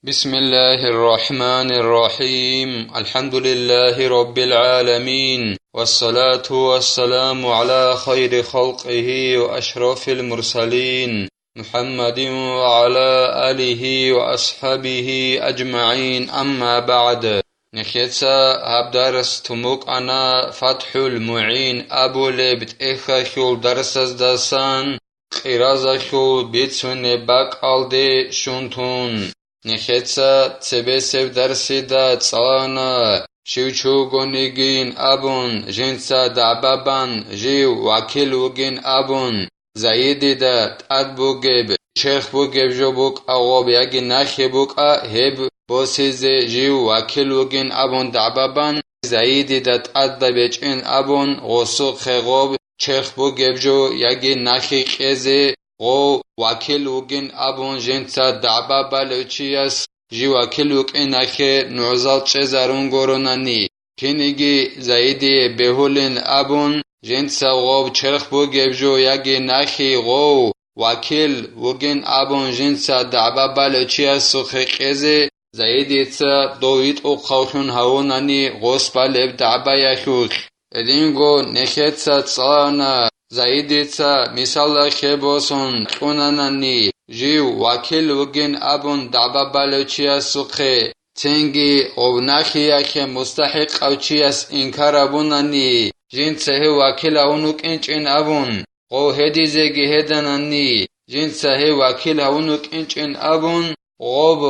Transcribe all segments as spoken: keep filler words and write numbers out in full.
بسم الله الرحمن الرحيم. الحمد لله رب العالمين. والصلاة والسلام على خير خلقه وأشرف المرسلين محمد وعلى آله وأصحابه أجمعين. أما بعد. Нехеца гьаб дарс тумукъана ФатхӀул МугӀин абулеб тӀехьалъул дарсаздасан къиразалъул бицунеб бакӀалде щун тун. Нехеца цебесеб дарсида цӀалана, щив чи вугонигин абун, жинца дагӀба бан, жив вакил вугин абун, Заидида тӀад бугеб, черх бугеб жо букӀа гъоб яги нахи букӀа, гьеб босизе жив вакил вугин абун дагӀба бан, Заидида тӀадаб гьечӀин абун, гъосухъе гъоб черх бугеб жо яги нахи кьезе, гъов вакил вугин абун жинца дагӀба балев чияс жив вакил вукӀин нахе нугӀзал чӀезарун горонани, киниги Заидие бегьулин абун, жинца гъов черх бугеб жо яги нахи гъов вакил вугин абун жинца дагӀба балев чиясухъе кьезе, Заидица дов витӀухъавлъун гьавунани гъос балеб дагӀбаялъулъ. Гьединго нехеца цӀалана, Заидица мисалалъе босун кьунанани, жив вакил вугин абун дагӀба балев чиясухъе, цинги гъов нахиялъе мустахӀикъав чияс инкар абунани, жинца гьев вакил гьавун вукӀинчӀин абун, гъов гьедизеги гьеданани, жинца гьев вакил гьавун вукӀинчӀин абун, гъоб,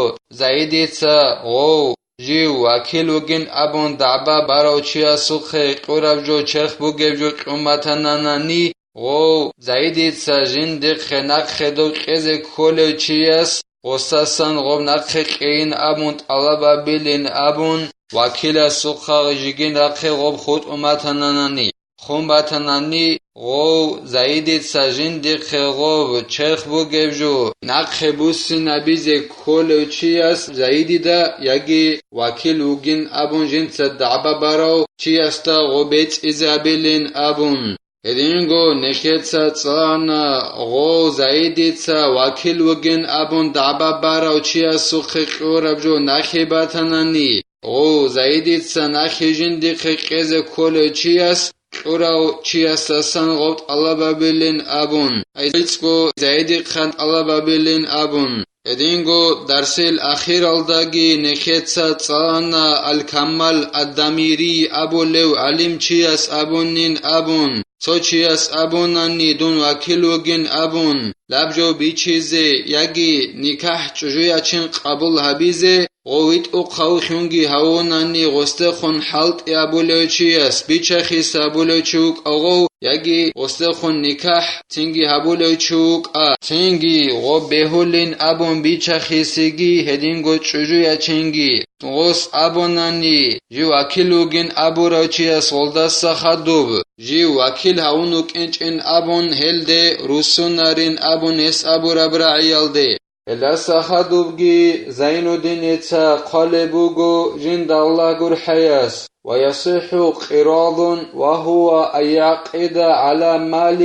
Заидица гъов, жив вакил вугин абун дагӀба барав чиясухъе кьураб жо черх бугеб жо кьун батананани, гъов, Заидица жиндихъе нахъе дов кьезе кколев чияс гъосасан гъоб нахъе кьейин абун тӀалаб абилин абун, вакиласухъа жиги нахъе гъоб хутӀун батананани. Хун батанани, гъов, Заидица жиндихъе гъоб черх бугеб жо нахъе буссинабизе кколев чияс Заидида яги вакил вугин абун жинца дагӀба барав чиясда гъоб бецӀизабилин абун. Гьединго нехеца цӀана, гъов, Заидица вакил вугин абун дагӀба барав чиясухъе кьураб жо нахи батанани, гъов, Заидица нахи жиндихъе кьезе кколев чияс, кьурав чиясдасан гъоб тӀалаб абилин абун, гьецӀго Заидихъан тӀалаб абилин абун. Гьединго дарсил ахиралдаги нехеца цӀана Аль-Каммал Ад-Дамирий абулев гӀалимчияс абунин абун, цо чияс абунани дун вакил вугин абун, лаб жо бичизе яги никахӀ чӀужу ячин къабул гьабизе, гъов витӀухъавлъунги гьавунани гъосдехун хӀалтӀи абулев чияс, бичахиса абулев чи вукӀа гъов, яги гъосдехун никахӀ цинги гьабулев чи вукӀа, цинги гъоб бегьулин абун бичахисиги гьединго чӀужу ячинги. Гъос абунани, жив вакил вугин абурав чияс гъолдаса хадуб, жив вакил гьавун вукӀинчӀин абун гьелде руссунарин абун гьес абураб рагӀиялде. Гьелдаса хадубги Зайнуддиница хъвалеб буго жинда Аллагь гурхӀаяс: «ويصح قراض وهو أن يعقد على مال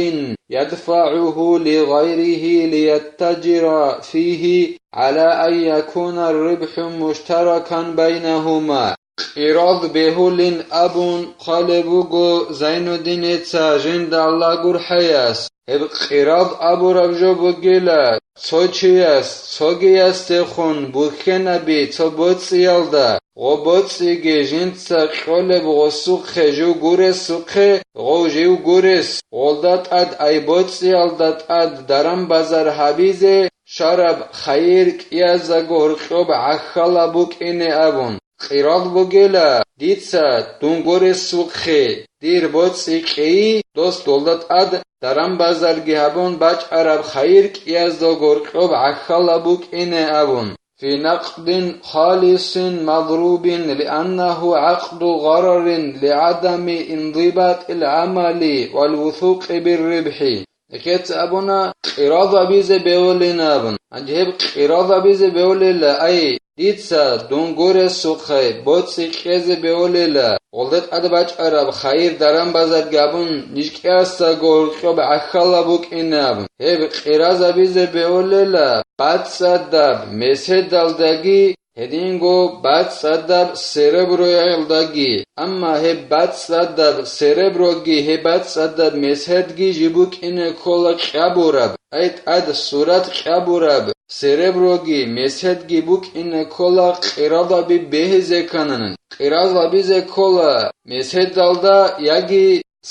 يدفعه لغيره ليتجر فيه على أن يكون الربح مشتركا بينهما». Къирад бегьулин абун хъвалеб буго Зайнуддиница жинда Аллагь гурхӀаяс. Гьеб къирад абураб жо бугила, цо чияс цогиясдехун бухьенаби цо боцӀиялда, гъо боцӀиги жинца кьолеб гъосухъе жив гуресухъе, гъов жив гурес, гъолда тӀад ай боцӀиялда тӀад даран-базар гьабизе, шараб хайир кӀияздаго гьоркьоб гӀахьалаб букӀине абун. Къирад бугела, дица дун гуресухъе, дир боцӀи кьейи, дос долда тӀад даран-базарги гьабун бачӀараб хайир кӀиязда гьоркьоб гӀахьалаб букӀине абун. في نقد خالص مضروب لأنه عقد غرر لعدم انضباط العمل والوثوق بالربح. Эхец абуна, къирад абизе бевулин абун. Гьанже гьеб къирад абизе бевулила, ай, дица дун гуресухъе боцӀи кьезе бевулила, гъолда тӀад бачӀараб хайир даран-базарги абун, ниж кӀиасдаго гьоркьоб гӀахьалаб букӀине абун. Гьеб къираз абизе бевулила, бацӀцӀадаб, меседалдаги гьединго бацӀцӀадаб сереброялдаги, амма гьеб бацӀцӀадаб сереброги, гьеб бацӀцӀадаб месгьедги жиб букӀине ккола кьабураб, ай тӀад сурат кьабураб сереброги месгьедги букӀине ккола къиралдаби бегьизе ккананан. Къиралдабизе ккола месгьедалда яги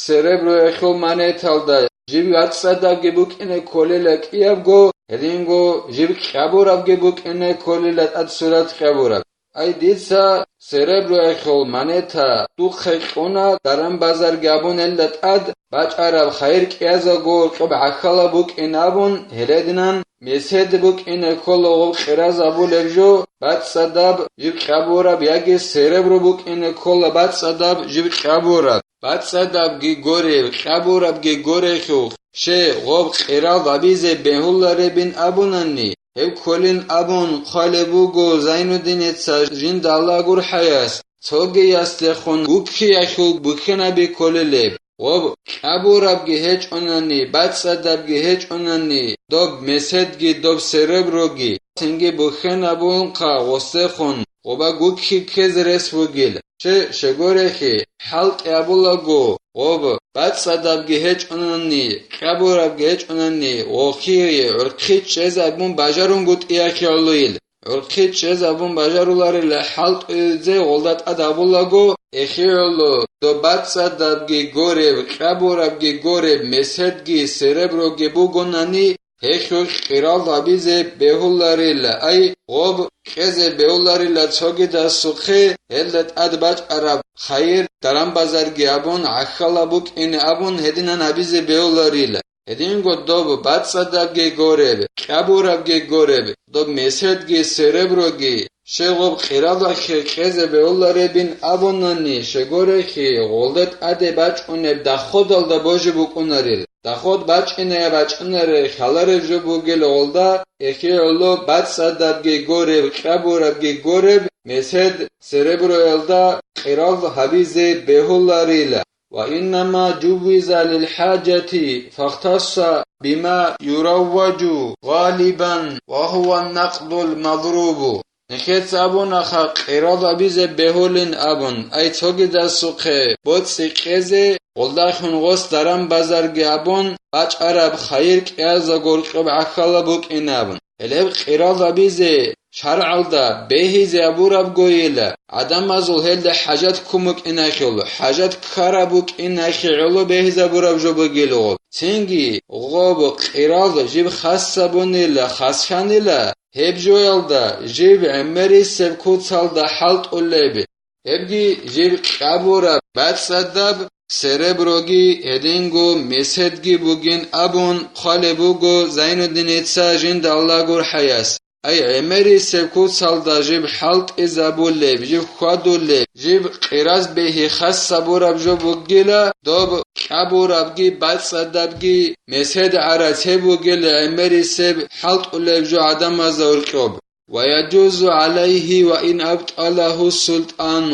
сереброялъул монеталда, жиб бацӀцӀадабги букӀине кколела кӀиябго, гьединго жиб кьабурабги букӀине кколела тӀад сурат кьабураб. Ай, дица сереброялъул монета духъе кьуна, даран-базарги абунелда тӀад, бачӀараб хайир кӀиязего гьоркьоб гӀахьалаб букӀин абун, гьелединан месед букӀине ккола гъоб къиразабулеб жо, бацӀцӀадаб жиб кьабураб, яги серебро букӀине ккола бацӀцӀадаб жиб кьабураб. БацӀцӀадабги гореб, кьабурабги горелъул, ще гъоб къиралдабизе бегьуларебин абунани, гьеб кколин абун хъвалеб буго Зайнуддиница жинда Аллагь гурхӀаяс, цогиясдехун гуккиялъул бухьенаби кколелеб, гъоб кьабурабги гьечӀонани, бацӀцӀадабги гьечӀонани, доб меседги доб сереброги, цинги бухьенабунха гъосдехун, гъоба гукки ккезе рес бугил. Че, щегорехи, хӀалтӀи абулаго, гъоб, бацӀцӀадабги гьечӀонани, кьабурабги гьечӀонани, гъохие гӀурхъи чӀезабун бажарунгутӀиялъе гӀолойил. ГӀурхъи чӀезабун бажаруларила хӀалтӀузе гъолда тӀад абулаго, эхиоло, доб бацӀцӀадабги гореб, кьабурабги гореб, меседги сереброги бугонани, гьелъулъ къиралдабизе бегьуларила, ай, гъоб кьезе бегьуларила цогидасухъе, гьелда тӀад бачӀараб хайир, даран-базарги абун, гӀахьалаб букӀине абун, гьединан гьабизе бегьуларила. Гьединго доб бацӀцӀадабги гореб, кьабурабги гореб, доб меседги сереброги, щегъуб къиралдалъе кьезе бегьуларебин абунани, щегорехи, гъолда тӀаде бачӀунеб доходалда божи букӀунарил. Доход бачӀине бачӀунарел хьалареб жо бугел гъолда, эхиоло бацӀцӀадабги гореб, кьабурабги гореб, месед сереброялда къирал гьабизе бегьуларила. وإنما جوز للحاجة فاختص بما يروج غالبا وهو النقد المضروب. Нехеца абунаха къирал гьабизе бегьулин абун, ай цогидасухъе боцӀи кьезе, гъолдахун гъос даран-базарги абун, бачӀараб хайир кӀиязда гьоркьоб гӀахьалаб букӀин абун. Гьелеб къирал гьабизе шаргӀалда бегьизе абурабгойила, гӀадамазул гьелда хӀажат ккун букӀинахъул, хӀажат ккараб букӀинахъе гӀоло бегьизабураб жо бугелъул. Цинги гъоб къирал жиб хасабунила, хасханила, гьеб жоялда жиб гӀемерисеб куцалда хӀалтӀулеб, гьебги жиб кьабураб бацӀцӀадаб сереброги гьединго меседги бугин абун хъвалеб буго Зайнуддиница жинда Аллагь гурхӀаяс. Ай, гӀемерисеб куцалда жиб хӀалтӀизабулеб, жиб хьвадулеб, жиб къираз бегьи хасабураб жо бугила, доб кьабурабги бацӀцӀадабги месед гӀарац гьеб бугила гӀемерисеб хӀалтӀулеб жо гӀадамазда гьоркьоб. ويجوز عليه وإن أبطله السلطان.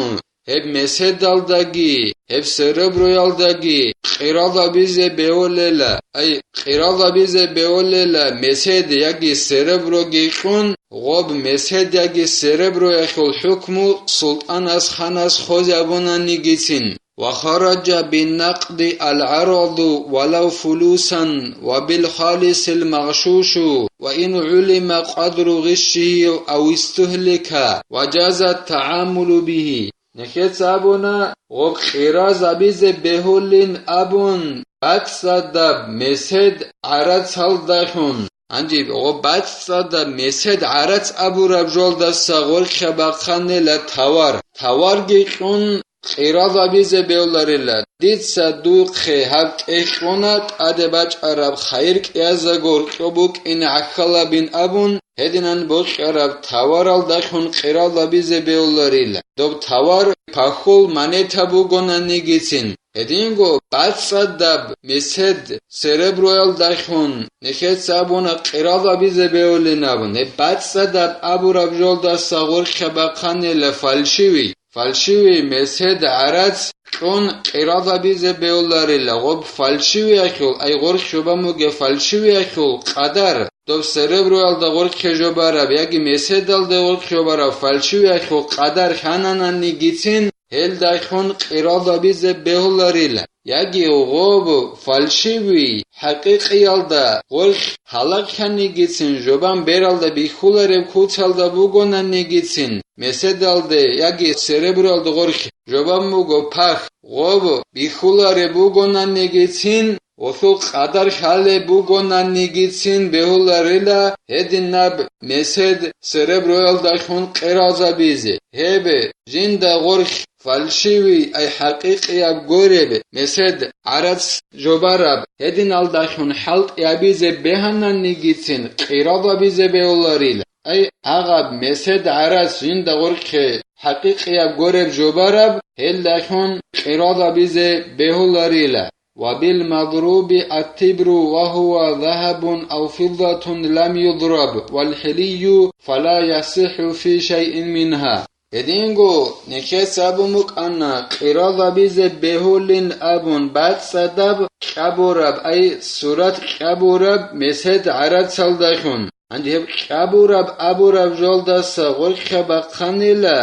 Гьеб меседалдаги, гьеб сереброялдаги къирал гьабизе бегьулела, ай, къирал гьабизе бегьулела месед яги сереброги кьун, гъоб месед яги сереброялъул хӀукму султӀанас, ханас хозе абунанигицин. وخرج بالنقد العرض ولو فلوسا وبالخالص المغشوش وإن علم قدر غشه أو استهلك وجاز التعامل به. Нехеца абуна, гъоб къираз гьабизе бегьулин абун, бацӀцӀадаб месед гӀарацалдалъун. Гьанже гъоб бацӀцӀадаб месед гӀарац абураб жолдаса гъоркьа бахъанила тавар. Таварги кьун, къирал гьабизе бегьуларила, дица духъе гьаб тӀехь кьуна, тӀаде бачӀараб хайир кӀиязда гьоркьоб букӀине гӀахьалабин абун, гьединан бокьараб таваралдалъун къирал гьабизе бегьуларила. Доб тавар пахьул монета бугонанигицин. Гьединго бацӀцӀадаб месед сереброялдалъун нехеца абуна къирал гьабизе бегьулин абун. Гьеб бацӀцӀадаб абураб жолдаса гъоркьа бахъанила фальшивый. Фальшивый месед гӀарац кьун къирал гьабизе бегьуларила, гъоб фальшивиялъул, ай гъоркь щубан бугеб фальшивиялъул къадар, доб сереброялда гъоркье жобараб яги меседалда гъоркье жобараб фальшивиялъул къадар ханананигицин, гьелдайхун къирал гьабизе бегьуларила, яги гъоб фальшивий хӀакъикъиялда гъоркь гьалакьанигицин, жобан бералда бихьулареб куцалда бугонанигицин, меседалде яги сереброялда гъоркь жобан буго пах, гъоб бихьулареб бугонанигицин, гъолъул къадар хьалеб бугонанигицин бегьуларила гьединаб месед сереброялдалъун къиралзабизе. Гьеб жинда гъоркь фальшивий, ай хӀакъикъияб гореб месед гӀарац жобараб гьединалдалъун хӀалтӀи гьабизе бегьананигицин къиралзабизе бегьуларила. Ай гьагъаб месед гӀарац жинда гъоркье хӀакъикъияб гореб жобараб, гьелдалъун къиралзабизе бегьуларила. وبالمضروب التبر وهو ذهب أو فضة لم يضرب والحلي فلا يصح في شيء منها. Гьединго нехеца абун букӀана, къирал гьабизе бегьулин абун, бацӀцӀадаб кьабураб, ай сурат кьабураб месед гӀарацалдалъун. Гьанже гьеб кьабураб абураб жолдаса гъоркьа бахъанила,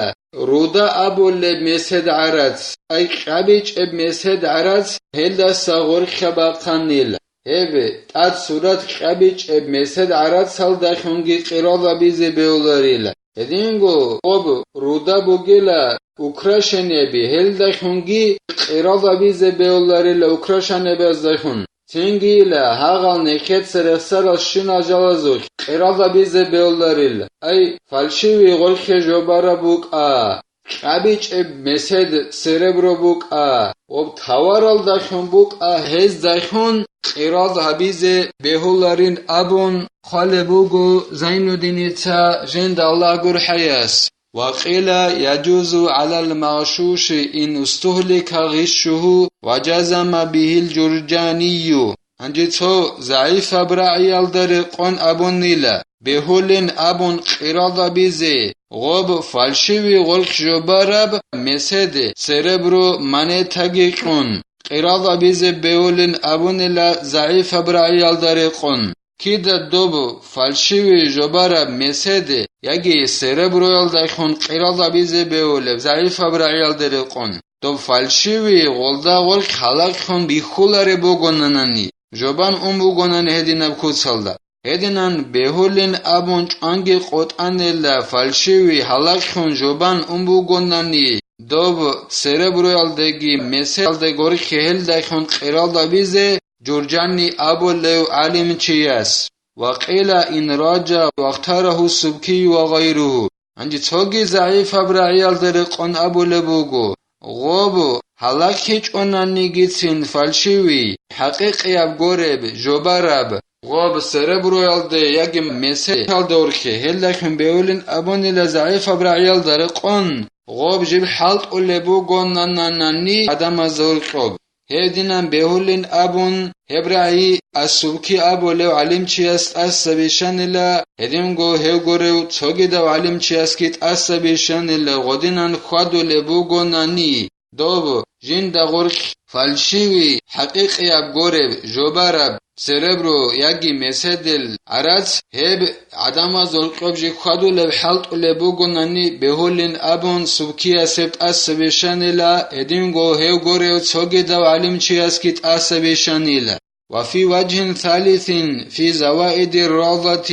руда абулеб месед гӀарац, ай кьабичӀеб месед гӀарац, гьелдаса гъоркьа бахъанила. Гьеб тӀад сурат кьабичӀеб месед гӀарацалдалъунги къирал гьабизе бегьуларила. Гьединго гъоб руда бугила украшениеби, гьелдалъунги къирал гьабизе бегьуларила украшениебаздалъун. Цинги ила гьагъал нехеца рехсарал щинал жалазулъ къирал гьабизе бегьуларила. Ай, фальшивий гъоркье жобараб букӀа, кьабичӀеб месед серебро букӀа, ва таваралдалъун букӀа, гьездалъун къирал гьабизе бегьуларин абун хъвалеб буго Зайнуддиница, жинда Аллагь гурхӀаяс. وقيل يجوز على المغشوش إن استهلك غشه وجزم به الجرجاني. Гьанже цо загӀипаб рагӀиялда рекъон абунила, бегьулин абун къирал гьабизе, гъоб фальшивий гъоркь жобараб месед серебро монетаги кьун, къирал гьабизе бегьулин абунила загӀипаб рагӀиялда рекъон. Кида доб фальшивий жобараб месед яги сереброялдалъун къирал гьабизе бегьулеб загӀипаб рагӀиялда рекъон, доб фальшивий гъолда гъоркь гьалакьун бихьулареб бугонанани, жобан ун бугонани гьединаб куцалда. Гьединан бегьулин абун чӀванги къотӀанила фальшивий гьалакьун жобан ун бугонани, доб сереброялдаги меседалда гъоркь гьелдалъун къирал гьабизе Журжани абулев гӀалимчияс, وقيل إن رجح واختاره السبكي وغيره. Гьанже цоги загӀипаб рагӀиялда рекъон абулеб буго, гъоб гьалакьичӀонанигицин фальшивий, хӀакъикъияб гореб, жобараб, гъоб сереброялде яги меседалда гъоркье, гьелдалъун бегьулин абунила загӀипаб рагӀиялда рекъон, гъоб жиб хӀалтӀулеб бугонанани гӀадамазда гьоркьоб. Гьединан бегьулин абун, гьеб рагӀи Ас-Субки абулев гӀалимчияс тӀаса бищанила, гьединго гьев гурев цогидав гӀалимчиясги тӀаса бищанила, гъодинан хьвадулеб бугонани, доб жинда гъоркь фальшивий, хӀакъикъияб гореб, жобараб, серебро яги меседил гӀарац, гьеб гӀадамаз гьоркьоб жи хьвадулеб хӀалтӀулеб бугонани бегьулин абун, Субкияс гьеб тӀаса бищанила, гьединго гьев гурев цогидав гӀалимчиясги тӀаса бищанила. وفي وجه ثالث في زوائد الروضة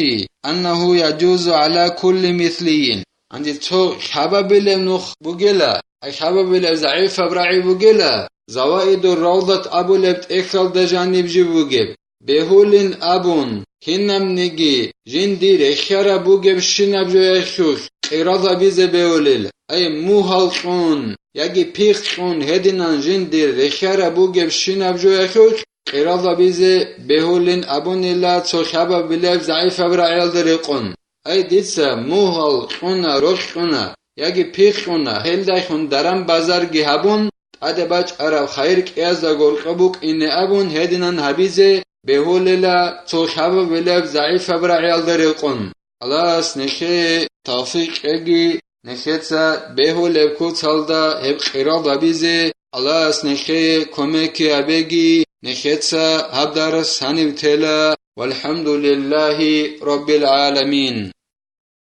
أنه يجوز على كل مثلي. Гьанже цо хабабилеб нух бугела, ай хабабилеб загӀипаб рагӀи бугела, Заваидур Равдат абулеб тӀехьалда жаниб жиб бугеб. Бегьулин абун, кинабниги жинди рехьараб бугебщинаб жоялъулъ къирал гьабизе бегьулел, ай мугьал кьун яги пихъ кьун гьединан жинди рехьараб бугебщинаб жоялъулъ къирал гьабизе бегьулин абунила цо хабабилеб загӀипаб рагӀиялда рекъон. Ай дица мугьал кьуна, рохь кьуна яги пихъ кьуна, гьелдайхун даран-базарги гьабун, тӀаде бачӀараб хайир кӀиязда гъоркьоб букӀине абун гьединан гьабизе бегьулела цо хабабилеб загӀипаб рагӀиялда рекъон. Аллагьас нехее тавфикъ кьеги, нехеца бегьулеб куцалда гьеб къирал гьабизе Аллагьас нехее кумекги гьабеги, нехеца гьаб дарс гьанив тела. والحمد لله رب العالمين.